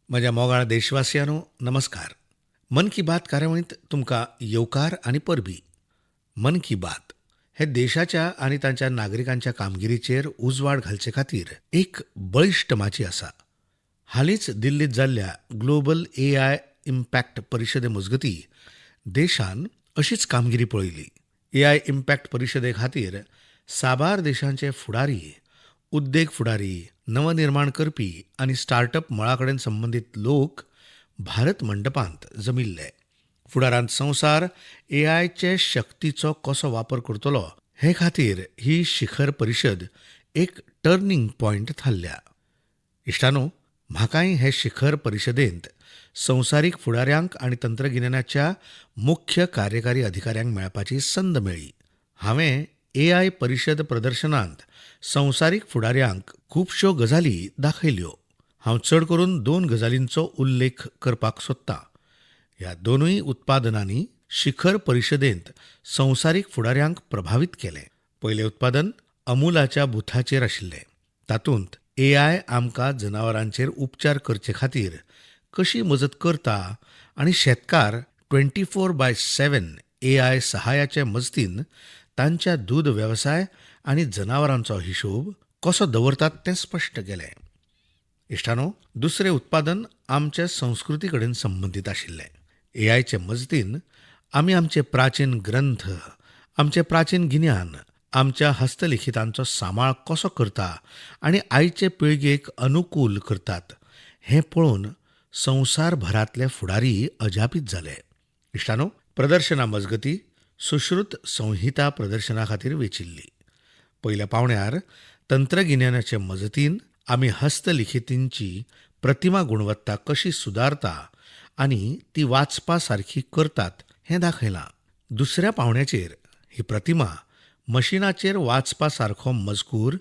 म्हज्या मोगाळ देशवासियांनो, नमस्कार. मन की बात कार्यावळींत तुमकां येवकार आनी परबी. मन की बात हे देशाच्या आनी तांच्या नागरिकांच्या कामगिरीचेर उजवाड घालचे खातीर एक बळिश्ट माची आसा. हालींच दिल्लींत जाल्ल्या ग्लोबल एआय इम्पॅक्ट परिशदे मजगतीं देशान अशीच कामगिरी पळयली. एआय इम्पॅक्ट परिशदे खातीर साबार देशांचे फुडारी, उद्देग फुडारी, नवनिर्माण करपी आनी स्टार्टअप मळा कडेन संबंदीत लोक भारत मंडपांत जमिल्ले. फुडारांत संवसार एआयचे शक्तीचो कसो वापर करतलो हे खातीर ही शिखर परिशद एक टर्निंग पॉयंट थारल्या. इश्टानो, म्हाकाय हे शिखर परिशदेंत संवसारीक फुडाऱ्यांक आनी तंत्रगिन्यानाच्या मुख्य कार्यकारी अधिकाऱ्यांक मेळपाची संद मेळ्ळी. हांवें एआय परिशद प्रदर्शनांत संवसारीक फुडाऱ्यांक खुबश्यो गजाली दाखयल्यो. हांव चड करून दोन गजालींचो उल्लेख करपाक सोदतां. ह्या दोनूय उत्पादनांनी शिखर परिशदेंत संवसारीक फुडाऱ्यांक प्रभावीत केलें. पयलें उत्पादन अमुलाच्या बुथाचेर आशिल्लें. तातूंत एआय आमकां जनावरांचेर उपचार करचे खातीर कशी मजत करता आनी शेतकार 24/7 एआय सहाय्याचे मजतीन तांच्या दूद वेवसाय आनी जनावरांचो हिशोब कसो दवरतात तें स्पश्ट केलें. इश्टानो, दुसरें उत्पादन आमचे संस्कृती कडेन संबंदीत आशिल्लें. एआयचे मजतीन आमी आमचे प्राचीन ग्रंथ, आमचें प्राचीन गिन्यान, आमच्या हस्तलिखितांचो सांबाळ कसो करता आनी आयचे पिळगेक अनुकूल करतात हें पळोवन संवसारभरांतले फुडारी अजापीत जाले. इश्टानो, प्रदर्शना मजगती सुश्रुत संहिता प्रदर्शना खातीर वेंचिल्ली. पयल्या पावंड्यार तंत्रगिन्यानाचे मजतीन आमी हस्तलिखितींची प्रतिमा गुणवत्ता कशी सुदारता आनी ती वाचपा सारकी करतात हें दाखयलां. दुसऱ्या पावंड्याचेर ही प्रतिमा मशिनाचेर वाचपा सारको मजकूर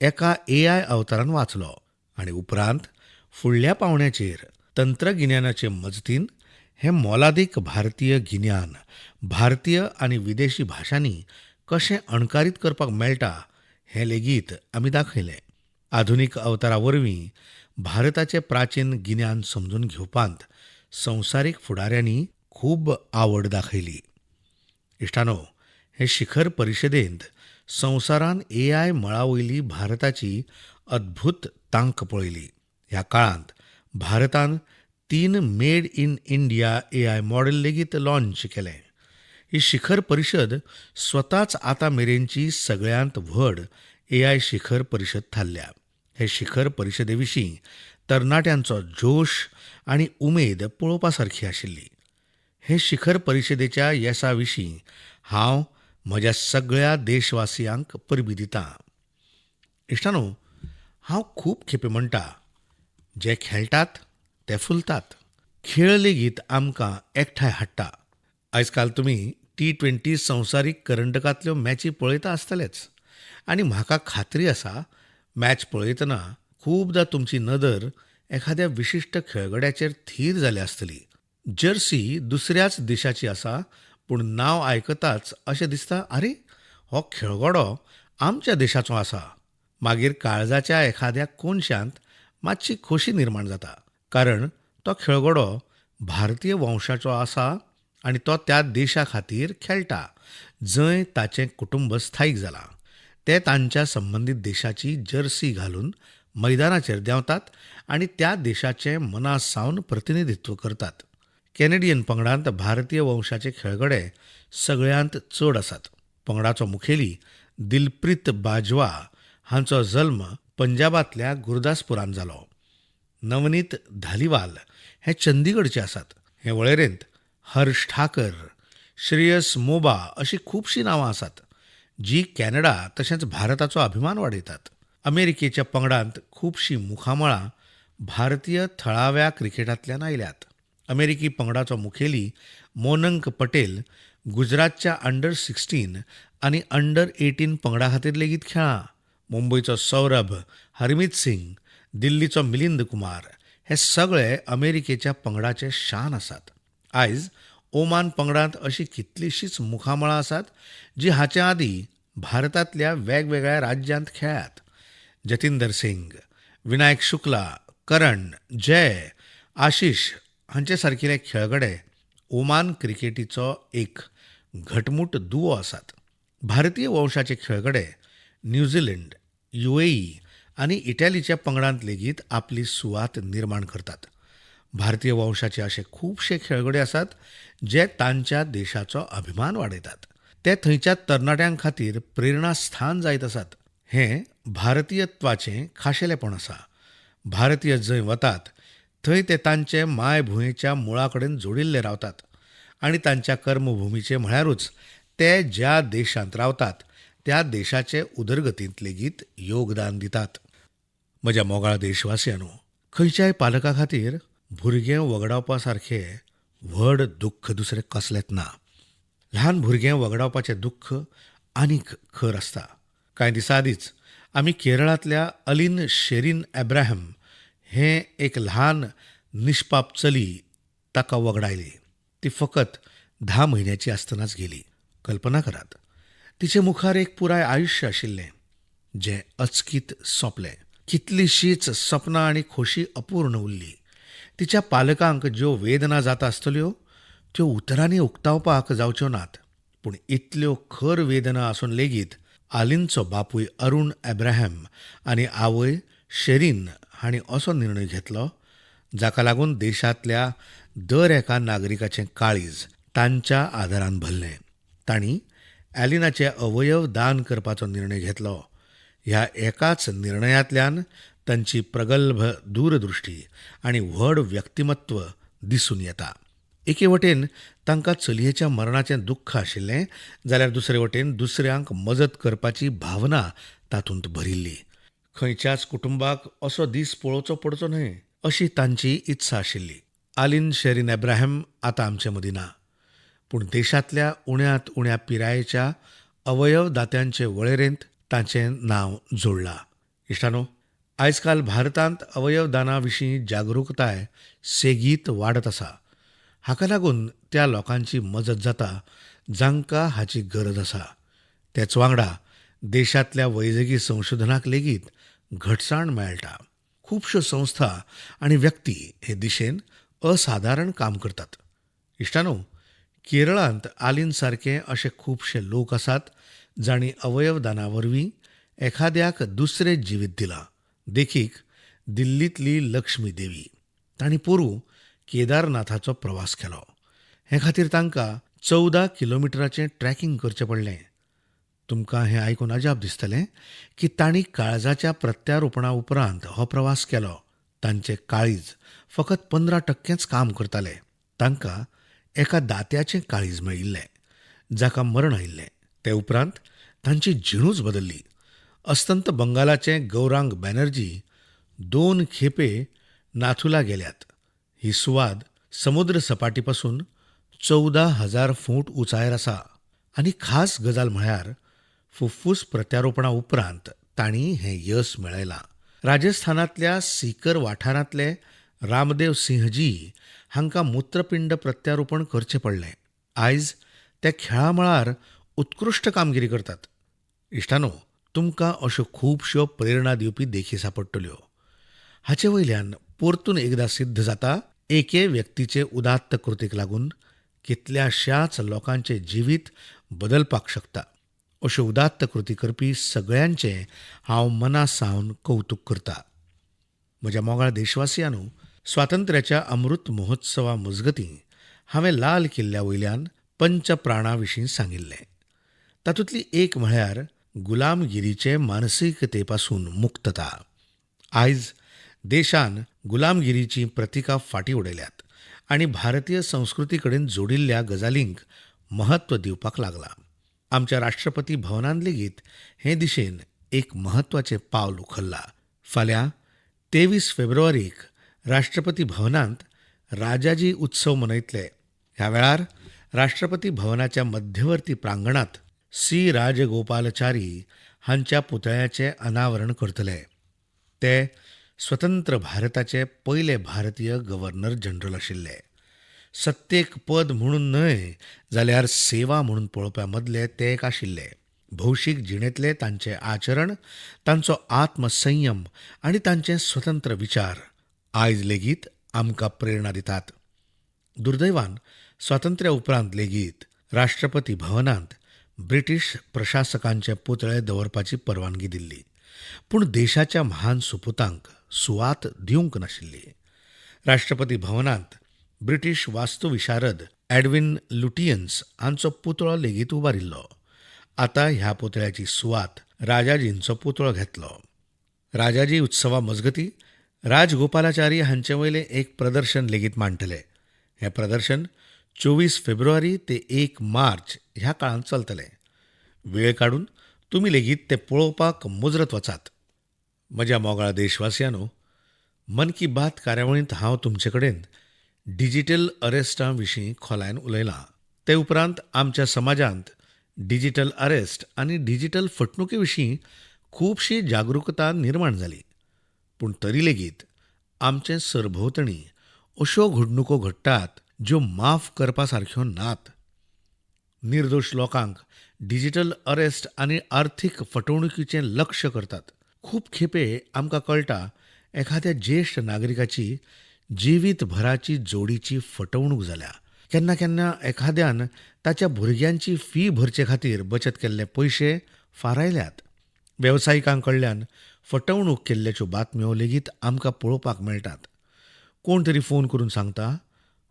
एका एआय अवतारान वाचलो आनी उपरांत फुडल्या पावंड्याचेर तंत्रगिन्यानाचे मजतीन हें मोलादीक भारतीय गिन्यान भारतीय आनी विदेशी भाशांनी कशें अणकारीत करपाक मेळटा हें लेगीत आमी दाखयलें. आधुनीक अवतारा वरवीं भारताचें प्राचीन गिन्यान समजून घेवपांत संवसारीक फुडाऱ्यांनी खूब आवड दाखयली. इश्टानो, हे शिखर परिशदेंत संवसारान एआय मळा वयली भारताची अद्भूत तांक पळयली. ह्या काळांत भारतान 3 made in India AI model लेगीत लॉन्च केलें. ही शिखर परिशद स्वताच आतां मेरेनची सगळ्यांत व्हड एआय शिखर परिशद थारल्या. हे शिखर परिशदे विशीं तरणाट्यांचो जोश आनी उमेद पळोवपा सारकी आशिल्ली. हे शिखर परिशदेच्या येसा विशीं हांव म्हज्या सगळ्या देशवासियांक परबीं दितां. इश्टानो, हांव खूब खेपे म्हणटा, जे खेळटात ते फुलतात. खेळ लेगीत आमकां एकठांय हाडटा. आयजकाल तुमी T20 संवसारीक करंडकांतल्यो मॅची पळयता आसतलेच आनी म्हाका खात्री आसा, मॅच पळयतना खूबदां तुमची नदर एखाद्या विशिश्ट खेळगड्याचेर थीर जाल्या आसतली. जर्सी दुसऱ्याच देशाची आसा, पूण नांव आयकताच अशें दिसता, आरे हो खेळगडो आमच्या देशाचो आसा. मागीर काळजाच्या एखाद्या कोनशांत मातशी खोशी निर्माण जाता, कारण तो खेळगडो भारतीय वंशाचो आसा आनी तो त्या देशा खातीर खेळटा जंय ताचें कुटुंब स्थायीक जालां. ते तांच्या संबंदीत देशाची जर्सी घालून मैदानाचेर देंवतात आनी त्या देशाचें मना सावन प्रतिनिधित्व करतात. कॅनेडियन पंगडांत भारतीय वंशाचे खेळगडे सगळ्यांत चड आसात. पंगडाचो मुखेली दिलप्रीत बाजवा हांचो जल्म पंजाबांतल्या गुरदासपुरांत जालो. नवनीत धालिवाल हे चंदीगडचे आसात. हे वळेरेंत हर्ष ठाकर, श्रेयस मोबा अशीं खुबशीं नांवां आसात जी कॅनडा तशेंच भारताचो अभिमान वाडयतात. अमेरिकेच्या पंगडांत खुबशीं मुखामळां भारतीय थळाव्या क्रिकेटांतल्यान आयल्यात. अमेरिकी पंगडाचो मुखेली मोनंक पटेल गुजरातच्या अंडर 16 आनी अंडर 18 पंगडा खातीर लेगीत खेळ्ळा. मुंबयचो सौरभ, हरमीत सिंग, दिल्लीचो मिलिंद कुमार हे सगळे अमेरिकेच्या पंगडाचे शान आसात. आयज ओमान पंगडांत अशीं कितलींशींच मुखामळां आसात जी हाचे आदीं भारतांतल्या वेगवेगळ्या राज्यांत खेळ्ळ्यात. जतिंदर सिंग, विनायक शुक्ला, करण, जय आशिष हांचे सारकिले खेळगडे ओमान क्रिकेटीचो एक घटमूट दुवो आसात. भारतीय वंशाचे खेळगडे न्यूझीलंड, युएई आनी इटलीच्या पंगडांत लेगीत आपली सुवात निर्माण करतात. भारतीय वंशाचे अशे खुबशे खेळगडे आसात जे तांच्या देशाचो अभिमान वाडयतात. ते थंयच्या तरणाट्यां खातीर प्रेरणास्थान जायत आसात. हें भारतीयत्वाचें खाशेलेपण आसा. भारतीय जंय वतात थंय ते तांचे मायभुंयेच्या मुळा कडेन जोडिल्ले रावतात आनी तांच्या कर्मभुमीचे म्हळ्यारूच ते ज्या देशांत रावतात त्या देशाचे उदरगतींत लेगीत योगदान दितात. म्हज्या मोगाळ देशवासियांनो, खंयच्याय पालका खातीर भुरगें वगडावपा सारकें व्हड दुख्ख दुसरें कसलेंच ना. ल्हान भुरगें वगडावपाचें दुख्ख आनीक खर आसता. कांय दिसां आदींच आमी केरळांतल्या अलीन शेरीन अब्राहम हें एक ल्हान निष्पाप चली ताका वगडायली. ती फकत 10 म्हयन्याची आसतनाच गेली. कल्पना करात, तिचे मुखार एक पुराय आयुश्य आशिल्लें जें अचकीत सोंपलें. कितलीशींच सपनां आनी खोशी अपूर्ण उरली. तिच्या पालकांक ज्यो वेदना जाता आसतल्यो त्यो उतरांनी उक्तावपाक जावच्यो नात. पूण इतल्यो खर वेदना आसून लेगीत आलिनचो बापूय अरुण अब्राहम आनी आवय शेरीन हांणी असो निर्णय घेतलो जाका लागून देशांतल्या दर एका नागरिकाचें काळीज तांच्या आदारान भरलें. तांणी ॲलिनाचे अवयव दान करपाचो निर्णय घेतलो. ह्या एकाच निर्णयांतल्यान तांची प्रगल्भ दूरदृश्टी आनी व्हड व्यक्तिमत्व दिसून येता. एके वटेन तांकां चलयेच्या मरणाचें दुख्ख आशिल्लें जाल्यार दुसरे वटेन दुसऱ्यांक मजत करपाची भावना तातूंत भरिल्ली. खंयच्याच कुटुंबाक असो दीस पळोवचो पडचो न्हय अशी तांची इत्सा आशिल्ली. आलिन शेरीन अब्राहम आतां आमचे मदीं ना, पूण देशांतल्या उण्यांत उण्या पिरायेच्या अवयवदात्यांचे वळेरेंत तांचें नांव जोडलां. इश्टानो, आयजकाल भारतांत अवयवदाना विशीं जागृताय सेगीत वाडत आसा. हाका लागून त्या लोकांची मजत जाता जांकां हाची गरज आसा. तेच वांगडा देशांतल्या वैजकी संशोधनाक लेगीत घटसाण मेळटा. खुबश्यो संस्था आनी व्यक्ती हे दिशेन असादारण काम करतात. इश्टानो, केरळांत आलिन सारके अशे खुबशे लोक आसात जांणी अवयवदाना वरवीं एखाद्याक दुसरें जिवीत दिलां. देखीक दिल्लींतली लक्ष्मी देवी. तांणी पोरूं केदारनाथाचो प्रवास केलो. हे खातीर तांकां 14 किलोमिटराचें ट्रॅकिंग करचें पडलें. तुमकां हें आयकून अजाप दिसतलें की तांणी काळजाच्या प्रत्यारोपणा उपरांत हो प्रवास केलो. तांचें काळीज फकत 15% काम करतालें. तांकां एका दात्याचें काळीज मेळिल्लें जाका मरण आयिल्लें. ते उपरांत तांची जिणूच बदल्ली. अस्तंत बंगालाचे गौरांग बॅनर्जी 2 खेपे नाथुला गेल्यात. ही सुवात समुद्र सपाटी पासून 14,000 फूट उंचायेर आसा आनी खास गजाल म्हळ्यार फुफ्फुस प्रत्यारोपणा उपरांत तांणी हें यश मेळयलां. राजस्थानांतल्या सीकर वाठारांतले रामदेव सिंहजी हांकां मूत्रपिंड प्रत्यारोपण करचें पडलें. आयज ते खेळामळार उत्कृश्ट कामगिरी करतात. इश्टानो, तुमकां अश्यो खुबश्यो प्रेरणा दिवपी देखी सापडटल्यो. हाचे वयल्यान परतून एकदां सिद्ध जाता, एके व्यक्तीचे उदात्त कृतीक लागून कितल्याशाच लोकांचें जिवीत बदलपाक शकता. अश्यो उदात्त कृती करपी सगळ्यांचें हांव मना सावन कौतूक करता. म्हज्या मोगाळ देशवासियांनो, स्वातंत्र्याच्या अमृत महोत्सवा मजगतीं हांवें लाल किल्ल्या वयल्यान पंचप्राणा विशीं सांगिल्लें. तातूंतली एक म्हळ्यार गुलामगिरीचे मानसिकते पासून मुक्तता. आयज देशान गुलामगिरीचीं प्रतिकां फाटीं उडयल्यात आनी भारतीय संस्कृती कडेन जोडिल्ल्या गजालींक म्हत्व दिवपाक लागलां. आमच्या राष्ट्रपती भवनान लेगीत हे दिशेन एक म्हत्वाचें पावल उखल्लां. फाल्यां 23 फेब्रुवारीक राष्ट्रपती भवनांत राजाजी उत्सव मनयतले. ह्या वेळार राष्ट्रपती भवनाच्या मध्यवर्ती प्रांगणांत सी राजगोपालचारी हांच्या पुतळ्याचें अनावरण करतले. ते स्वतंत्र भारताचे पयले भारतीय गव्हर्नर जनरल आशिल्ले. सत्तेक पद म्हणून न्हय जाल्यार सेवा म्हणून पळोवप्या मदले ते एक आशिल्ले. भौशीक जिणेंतले तांचें आचरण, तांचो आत्मसंयम आनी तांचे स्वतंत्र विचार आयज लेगीत आमकां प्रेरणा दितात. दुर्दैवान स्वातंत्र्या उपरांत लेगीत राष्ट्रपती भवनांत ब्रिटीश प्रशासकांचे पुतळे दवरपाची परवानगी दिल्ली, पूण देशाच्या महान सुपुतांक सुवात दिवंक नाशिल्ली. राष्ट्रपती भवनांत ब्रिटीश वास्तुविशारद एडविन लुटियन्स हांचो पुतळो लेगीत उबारिल्लो. आतां ह्या पुतळ्याची सुवात राजाजींचो पुतळो घेतलो. राजाजी उत्सवा मजगती राजगोपालाचारी हांचे वयलें एक प्रदर्शन लेगीत मांडटले. हें प्रदर्शन 24 फेब्रुवारी ते 1 मार्च ह्या काळांत चलतलें. वेळ काडून तुमी लेगीत तें पळोवपाक मुजरत वचात. म्हज्या मोगाळ देशवासियांनो, मन की बात कार्यावळींत हांव तुमचे कडेन डिजिटल अरेस्टा विशीं खोलायेन उलयलां. ते उपरांत आमच्या समाजांत डिजिटल अरेस्ट आनी डिजिटल फटणुके विशीं खुबशी जागृकता निर्माण जाली. पूण तरी लेगीत आमचे सरभोंवतणी अश्यो घडणुको घडटात ज्यो माफ करपा सारक्यो नात. निर्दोश लोकांक डिजिटल अरेस्ट आनी आर्थीक फटवणुकीचें लक्ष्य करतात. खूब खेपे आमकां कळटा एखाद्या ज्येश्ठ नागरिकाची जिवीतभराची जोडीची फटवणूक जाल्या. केन्ना केन्ना एखाद्यान ताच्या भुरग्यांची फी भरचे खातीर बचत केल्ले पयशे फारायल्यात. वेवसायिकां कडल्यान फटवणूक केल्ल्याच्यो बातम्यो लेगीत आमकां पळोवपाक मेळटात. कोण तरी फोन करून सांगता,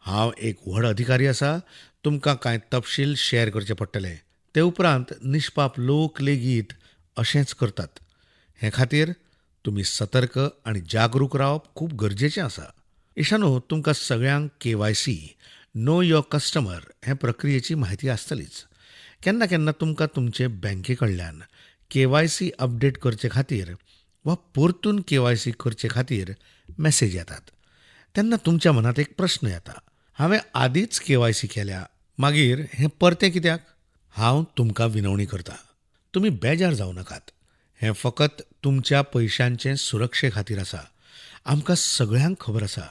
हांव एक व्हड अधिकारी आसा, तुमकां कांय तपशील शेअर करचे पडटले. ते उपरांत निष्पाप लोक लेगीत अशेंच करतात. हे खातीर तुमी सतर्क आनी जागरूक रावप खूब गरजेचें आसा. इशानो, तुमकां सगळ्यांक KYC, know your customer हे प्रक्रियेची म्हायती आसतलीच. केन्ना केन्ना तुमकां तुमचे बँके कडल्यान KYC update करचे खातीर वा परतून KYC करचे खातीर मॅसेज येतात. तेन्ना तुमच्या मनांत एक प्रश्न येता, हांवें आदींच KYC केल्या, मागीर हें परतें कित्याक? हांव तुमकां विनवणी करता, तुमी बेजार जावं नाकात. हें फकत तुमच्या पयशांचे सुरक्षे खातीर आसा. आमकां सगळ्यांक खबर आसा,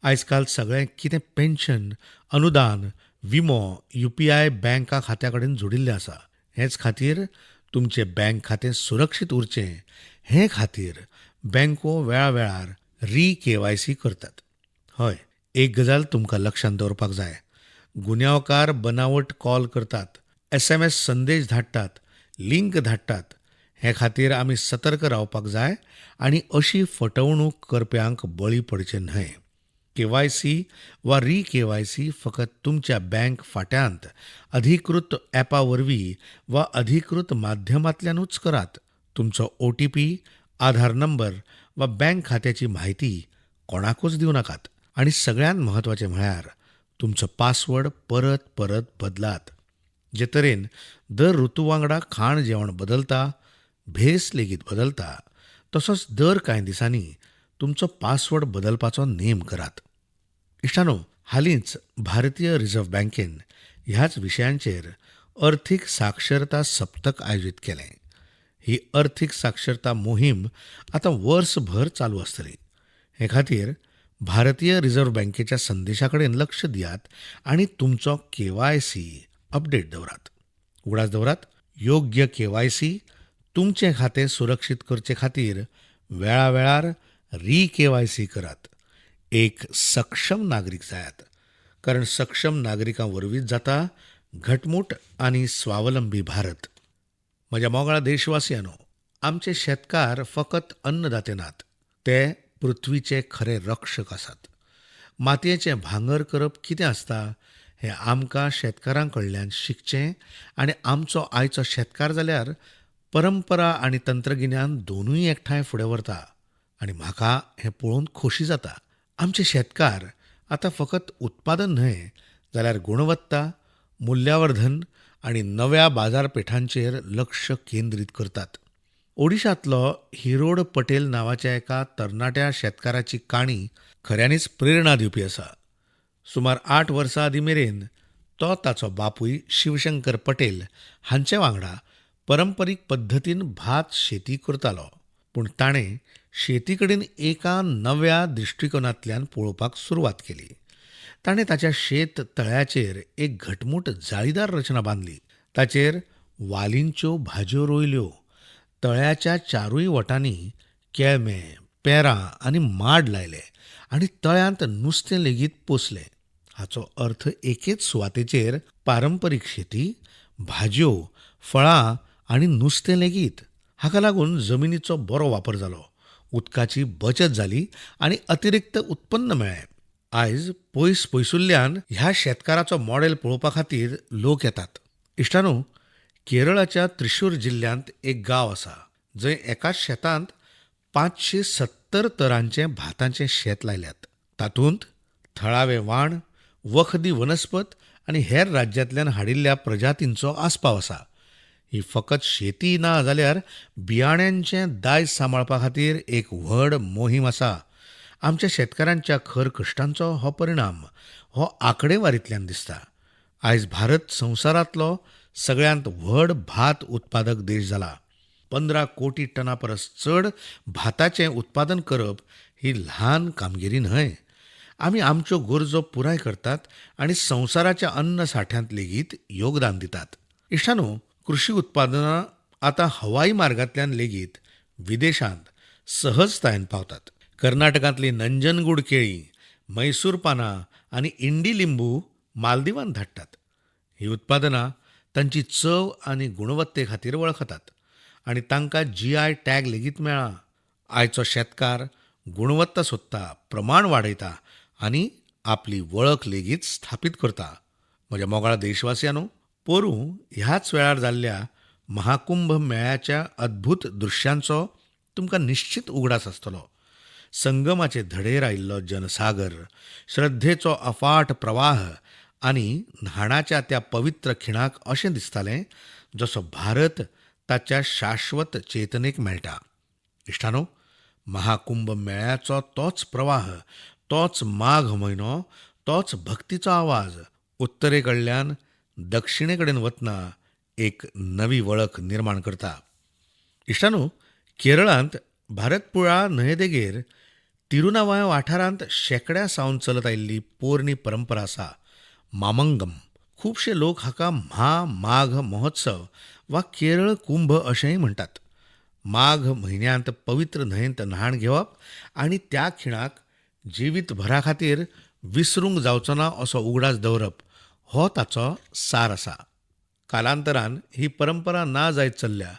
आयजकाल सगळें कितें पेन्शन, अनुदान, विमो, UPI बँका खात्या कडेन जोडिल्लें आसा. हेच खातीर तुमचें बँक खातें सुरक्षीत उरचें हे खातीर बँको वेळावेळार री-KYC करतात. हय, एक गजाल तुमकां लक्षांत दवरपाक जाय, गुन्यांवकार बनावट कॉल करतात, SMS संदेश धाडटात, लिंक धाडटात. हे खातीर आमी सतर्क रावपाक जाय आनी अशी फटवणूक करप्यांक बळी पडचें न्हय. KYC वा री-KYC फकत तुमच्या बँक फाट्यांत अधिकृत ॲपा वरवीं वा अधिकृत माध्यमांतल्यानूच करात. तुमचो OTP, आधार नंबर वा बँक खात्याची म्हायती कोणाकूच दिवं नाकात. आनी सगळ्यांत म्हत्वाचें म्हळ्यार तुमचो पासवर्ड परत परत बदलात. जे तरेन दर ऋतू वांगडा खाण जेवण बदलता, भेस लेगीत बदलता, तसोच दर कांय दिसांनी तुमचो पासवर्ड बदलपाचो नेम करात. इश्टानो, हालींच भारतीय रिझर्व्ह बँकेन ह्याच विशयांचेर अर्थीक साक्षरता सप्तक आयोजीत केलें. ही अर्थीक साक्षरता मोहीम आतां वर्सभर चालू आसतली. हे खातीर भारतीय रिझर्व्ह बँकेच्या संदेशा कडेन लक्ष दियात आनी तुमचो KYC update दवरात. उगडास दवरात, योग्य KYC तुमचें खातें सुरक्षीत करचे खातीर वेळावेळार री-KYC करात. एक सक्षम नागरीक जायात, कारण सक्षम नागरिकां वरवींच जाता घटमूट आनी स्वावलंबी भारत. म्हज्या मोगाळ देशवासियांनो, आमचे शेतकार फकत अन्नदाते नात, ते पृथ्वीचे खरे रक्षक आसात. मातयेचें भांगर करप कितें आसता हें आमकां शेतकारां कडल्यान शिकचें आनी आमचो आयचो शेतकार जाल्यार परंपरा आनी तंत्रगिन्यान दोनूय एकठांय फुडें व्हरता आनी म्हाका हें पळोवन खोशी जाता. आमचे शेतकार आतां फकत उत्पादन न्हय जाल्यार गुणवत्ता, मुल्यावर्धन आनी नव्या बाजारपेठांचेर लक्ष केंद्रीत करतात. ओडिशांतलो हिरोड पटेल नांवाच्या एका तरणाट्या शेतकाराची काणी खऱ्यांनीच प्रेरणा दिवपी आसा. सुमार 8 वर्सां आदीं मेरेन तो ताचो बापूय शिवशंकर पटेल हांचे वांगडा परंपरीक पद्दतीन भात शेती करतालो. पूण ताणें शेती कडेन एका नव्या दृश्टिकोनांतल्यान पळोवपाक सुरवात केली. ताणें ताच्या शेत तळ्याचेर एक घटमूट जाळीदार रचना बांदली. ताचेर वालींच्यो भाजयो रोयल्यो. तळ्याच्या चारूय वटांनी केळमे, पेरां आनी माड लायले आनी तळ्यांत नुस्तें लेगीत पोसलें. हाचो अर्थ एकेच सुवातेचेर परंपरीक शेती, भाजयो, फळां आनी नुस्तें लेगीत. हाका लागून जमिनीचो बरो वापर जालो, उदकाची बचत जाली आनी अतिरिक्त उत्पन्न मेळ्ळें. आयज पयस पयसुल्ल्यान ह्या शेतकाराचो मॉडेल पळोवपा खातीर लोक येतात. इश्टांनो, केरळाच्या त्रिशूर जिल्ल्यांत एक गांव आसा जंय एकाच शेतांत 570 तरांचें भातांचें शेत लायल्यात. तातूंत थळावे वाण, वखदी वनस्पत आनी हेर राज्यांतल्यान हाडिल्ल्या प्रजातींचो आस्पाव आसा. ही फकत शेती ना जाल्यार बियाण्यांचें दायज सांबाळपा खातीर एक व्हड मोहीम आसा. आमच्या शेतकारांच्या खर कश्टांचो हो परिणाम हो आंकडेवारींतल्यान दिसता. आयज भारत संवसारांतलो सगळ्यांत व्हड भात उत्पादक देश जाला. 15 कोटी टना परस चड भाताचें उत्पादन करप ही ल्हान कामगिरी न्हय. आमी आमच्यो गरजो पुराय करतात आनी संवसाराच्या अन्न सांठ्यांत लेगीत योगदान दितात. इश्टांनो, कृशी उत्पादनां आतां हवाई मार्गांतल्यान लेगीत विदेशांत सहजतायेन पावतात. कर्नाटकांतली नंजनगूड केळीं, मैसूर पानां आनी इंडी लिंबू मालदिवान धाडटात. हीं उत्पादनां तांची चव आनी गुणवत्ते खातीर वळखतात आनी तांकां जीआय टॅग लेगीत मेळ्ळा. आयचो शेतकार गुणवत्ता सोदता, प्रमाण वाडयता आनी आपली वळख लेगीत स्थापीत करता. म्हज्या मोगाळ देशवासियांनो, पोरूं ह्याच वेळार जाल्ल्या महाकुंभ मेळ्याच्या अद्भूत दृश्यांचो तुमकां निश्चित उगडास आसतलो. संगमाचे धडेर आयिल्लो जनसागर, श्रद्धेचो अफाट प्रवाह आनी न्हाणाच्या त्या पवित्र खिणाक अशें दिसतालें जसो भारत ताच्या शाश्वत चेतनेक मेळटा. इश्टांनो, महाकुंभ मेळ्याचो तोच प्रवाह, तोच माघ म्हयनो, तोच भक्तीचो आवाज उत्तरे कडल्यान दक्षिणे कडेन वतना एक नवी वळख निर्माण करता. इश्टांनो, केरळांत भारतपुळा न्हंयेदेगेर तिरुनावाय वाठारांत शेंकड्या सावन चलत आयिल्ली पोरणी परंपरा आसा, मामंगम. खुबशे लोक हाका म्हा माघ महोत्सव वा केरळ कुंभ अशेंय म्हणटात. माघ म्हयन्यांत पवित्र न्हंयेंत न्हाण घेवप आनी त्या खिणाक जिवीतभरा खातीर विसरूंक जावचो ना असो उगडास दवरप हो ताचो सार आसा. कालांतरान ही परंपरा ना जायत चल्ल्या.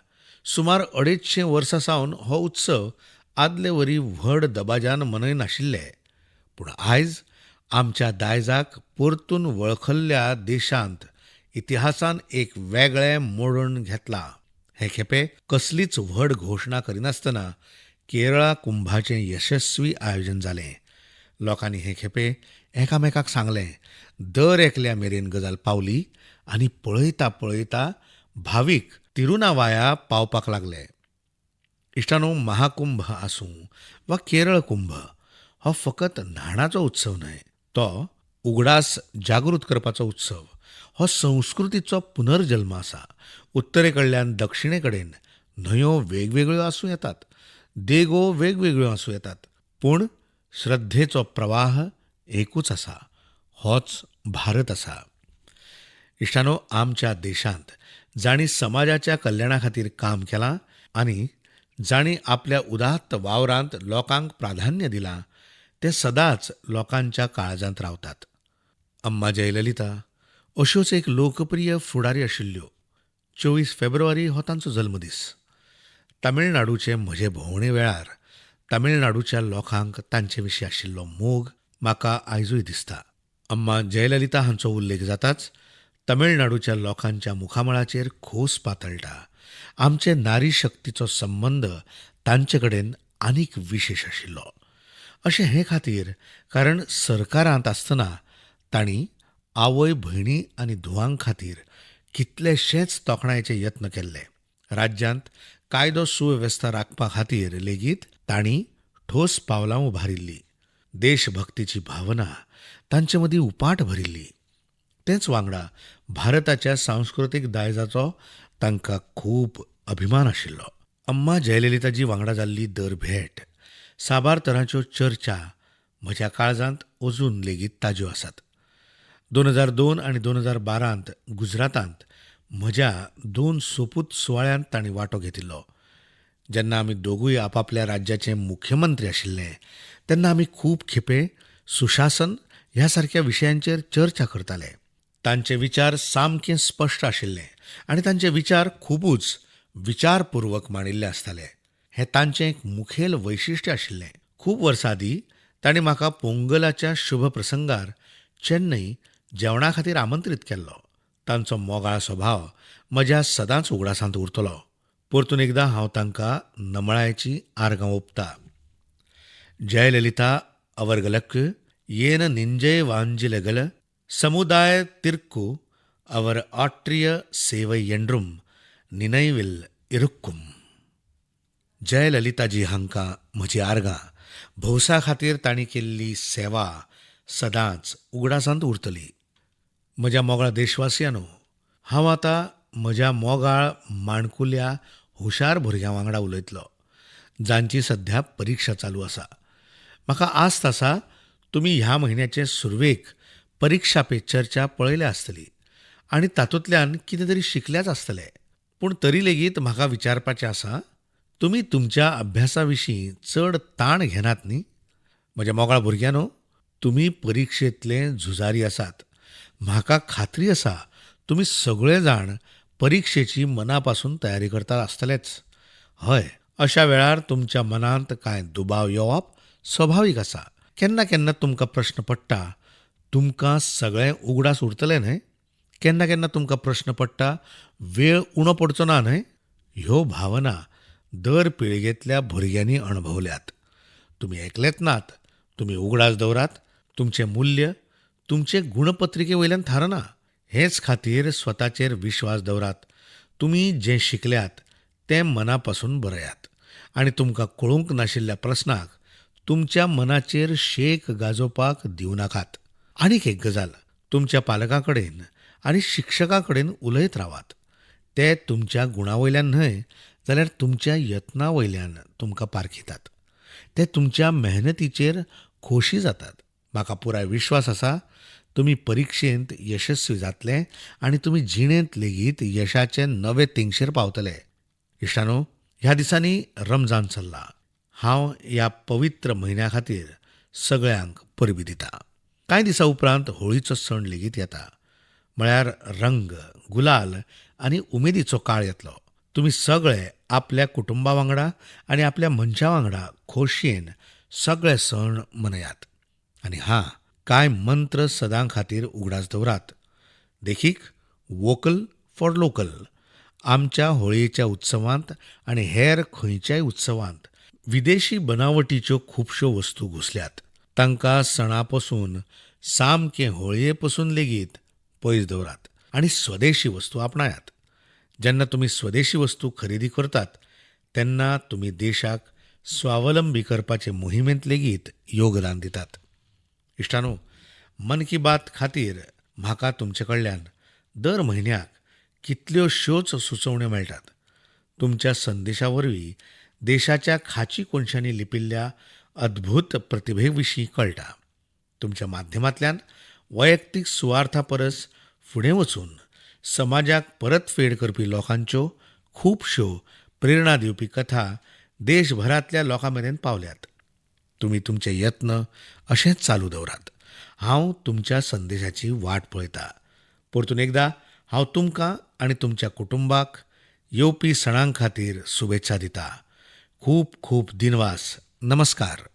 सुमार 250 वर्सां सावन हो उत्सव आदले वरी व्हड दबाज्यान मनयनाशिल्ले. पूण आयज आमच्या दायजाक परतून वळखल्ल्या देशांत इतिहासान एक वेगळें मोडण घेतलां. हे खेपे कसलीच व्हड घोशणा करिनासतना केरळा कुंभाचें यशस्वी आयोजन जालें. लोकांनी हे खेपे एकामेकाक सांगलें, दर एकल्या मेरेन गजाल पावली आनी पळयता पळयता भावीक तिरुनावाया पावपाक लागले. इश्टांनो, महाकुंभ आसूं वा केरळ कुंभ, हो फकत न्हाणाचो उत्सव न्हय, तो उगडास जागृत करपाचो उत्सव. हो संस्कृतीचो पुनर्जल्म आसा. उत्तरे कडल्यान दक्षिणे कडेन न्हंयो वेगवेगळ्यो आसूं येतात, देगो वेगवेगळ्यो आसूं येतात, पूण श्रद्धेचो प्रवाह एकूच आसा, होच भारत आसा. इश्टांनो, आमच्या देशांत जांणी समाजाच्या कल्याणा खातीर काम केलां आनी जांणी आपल्या उदात्त वावरांत लोकांक प्राधान्य दिलां ते सदांच लोकांच्या काळजांत रावतात. अम्मा जयललिता अश्योच एक लोकप्रिय फुडारी आशिल्ल्यो. 24 फेब्रुवारी हो तांचो जल्मदीस. तामिळनाडूचे म्हजे भोंवणे वेळार तामिळनाडूच्या लोकांक तांचे विशीं आशिल्लो मोग म्हाका आयजूय दिसता. अम्मा जयललिता हांचो उल्लेख जाताच तमिळनाडूच्या लोकांच्या मुखामळाचेर खोस पातळटा. आमचे नारी शक्तीचो संबंद तांचे कडेन आनीक विशेश आशिल्लो. अशें हे खातीर कारण सरकारांत आसतना तांणी आवय, भयणी आनी धुवां खातीर कितलेशेच तोखणायेचे यत्न केल्ले. राज्यांत कायदो सुवेवस्था राखपा खातीर लेगीत तांणी ठोस पावलां उबारिल्लीं. देशभक्तीची भावना तांचे मदीं उपाट भरिल्ली. तेच वांगडा भारताच्या सांस्कृतीक दायजाचो तांकां खूब अभिमान आशिल्लो. अम्मा जयललिताजी वांगडा जाल्ली दर भेट, साबार तरांच्यो चर्चा म्हज्या काळजांत अजून लेगीत ताज्यो आसात. 2002 आनी 2012 गुजरातांत म्हज्या 2 सोपूत सुवाळ्यांत तांणी वांटो घेतिल्लो. जेन्ना आमी दोगूय आपापल्या राज्याचे मुख्यमंत्री आशिल्ले तेन्ना आमी खूब खेपे सुशासन ह्या सारक्या विशयांचेर चर्चा करताले. तांचे विचार सामके स्पश्ट आशिल्ले आनी तांचे विचार खुबूच विचारपूर्वक मांडिल्ले आसताले. हें तांचें एक मुखेल वैशिश्ट्य आशिल्लें. खूब वर्सां आदीं तांणी म्हाका पोंगलाच्या शुभ प्रसंगार चेन्नय जेवणा खातीर आमंत्रीत केल्लो. तांचो मोगाळ स्वभाव म्हज्या सदांच उगडासांत उरतलो. परतून एकदां हांव तांकां नमळायेचीं आर्गां ओंपता. जयललिता अवर्गलक्क येन निंजय वांजिलगल समुदाय तिर्कू our आट्रिय सेवय एंड्रूम निनैविल इरुक्कुम. जयललिताजी हांकां म्हजीं आर्गां. भौसा खातीर तांणी केल्ली सेवा सदांच उगडासांत उरतली. म्हज्या मोगाळ देशवासियांनो, हांव आतां म्हज्या मोगाळ माणकुल्या हुशार भुरग्यां वांगडा उलयतलो जांची सध्या परिक्षा चालू आसा. म्हाका आस्त आसा तुमी ह्या म्हयन्याचे सुरवेक परिक्षा पे चर्चा पळयल्या आसतली आनी तातूंतल्यान कितें तरी शिकल्याच आसतले. पूण तरी लेगीत म्हाका विचारपाचें आसा, तुमी तुमच्या अभ्यासा विशीं चड ताण घेनात न्ही? म्हज्या मोगाळ भुरग्यांनो, तुमी परिक्षेंतले झुजारी आसात. म्हाका खात्री आसा तुमी सगळे जाण परिक्षेची मना पासून तयारी करतात आसतलेच. हय, अशा वेळार तुमच्या मनांत कांय दुबाव येवप स्वभावीक आसा. केन्ना केन्ना तुमकां प्रश्न पडटा, तुमकां सगळें उगडास उरतलें न्हय? केन्ना केन्ना तुमकां प्रश्न पडटा, वेळ उणो पडचो ना न्हय? ह्यो भावना दर पिळगेंतल्या भुरग्यांनी अणभवल्यात. तुमी एकलेच नात. तुमी उगडास दवरात, तुमचें मूल्य तुमचे गुणपत्रिके वयल्यान थारना. हेच खातीर स्वताचेर विश्वास दवरात. तुमी जें शिकल्यात तें मना पासून बरयात आनी तुमकां कळूंक नाशिल्ल्या प्रस्नाक तुमच्या मनाचेर शेक गाजोवपाक दिवं नाकात. आनीक एक गजाल, तुमच्या पालकां कडेन आनी शिक्षकां कडेन उलयत रावात. ते तुमच्या गुणा वयल्यान न्हय जाल्यार तुमच्या यत्ना वयल्यान तुमकां पारखितात. ते तुमच्या मेहनतीचेर खोशी जातात. म्हाका पुराय विश्वास आसा तुमी परिक्षेंत यशस्वी जातले आनी तुमी जिणेंत लेगीत यशाचे नवे तेंगशेर पावतले. इश्टानो, ह्या दिसांनी रमजान चल्ला. हांव ह्या पवित्र म्हयन्या खातीर सगळ्यांक परबीं दिता. कांय दिसां उपरांत होळीचो सण लेगीत येता. म्हळ्यार रंग, गुलाल आनी उमेदीचो काळ येतलो. तुमी सगळे आपल्या कुटुंबा वांगडा आनी आपल्या मनशां वांगडा खोशयेन सगळे सण मनयात. आनी हां, कांय मंत्र सदां खातीर उगडास दवरात. देखीक, वोकल फॉर लोकल. आमच्या होळयेच्या उत्सवांत आनी हेर खंयच्याय उत्सवांत विदेशी बनावटीच्यो खुबश्यो वस्तू घुसल्यात. तांकां सणा पसून, सामकें होळये पसून लेगीत पयस दवरात आनी स्वदेशी वस्तू आपणायात. जेन्ना तुमी स्वदेशी वस्तू खरेदी करतात तेन्ना तुमी देशाक स्वावलंबी करपाचे मोहिमेंत लेगीत योगदान दितात. इश्टानो, मन की बात खातीर म्हाका तुमचे कडल्यान दर म्हयन्याक कितल्योश्योच सुचोवण्यो मेळटात. तुमच्या संदेशा वरवीं देशाच्या खाची कोनशांनी लिपिल्ल्या अद्भूत प्रतिभे विशीं कळटा. तुमच्या माध्यमांतल्यान वैयक्तीक सुवार्था परस फुडें वचून समाजाक परतफेड करपी लोकांच्यो खुबश्यो प्रेरणा दिवपी कथा देशभरांतल्या लोकां मेरेन पावल्यात. तुमी तुमचे यत्न अशेंच चालू दवरात. हांव तुमच्या संदेशाची वाट पळयता. परतून एकदां हांव तुमकां आनी तुमच्या कुटुंबाक येवपी सणां खातीर शुभेच्छा दिता. खूब खूब दिनवास. नमस्कार.